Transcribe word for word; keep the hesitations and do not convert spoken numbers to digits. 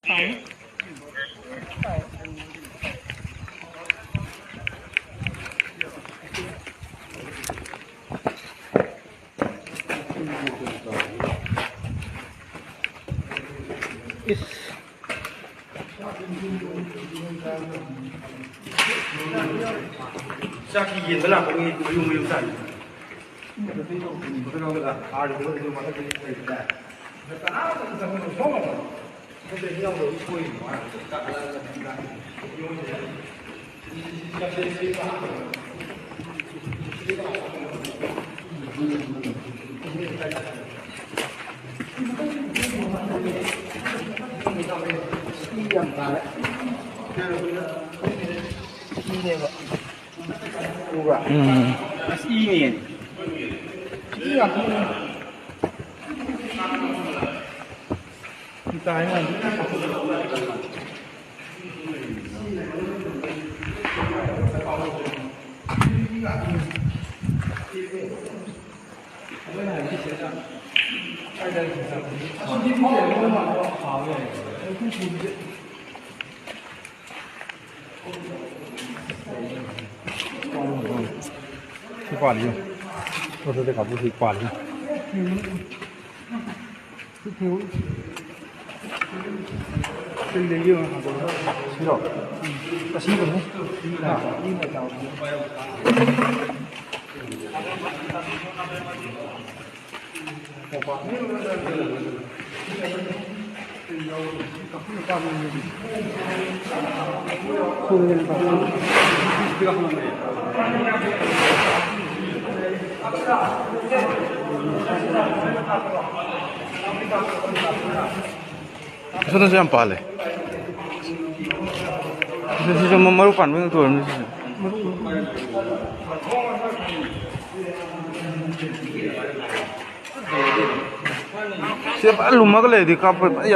Is. Saki yin bala ko ni ko yung yung sai. Hmm. Hi pali. Ko se ka bu hi pali. Siro. Kasi ko ni. Sana siya ang pale. Sana siya mamarupan mo yung tuwan. Siya pa lumagale di ka pa ya.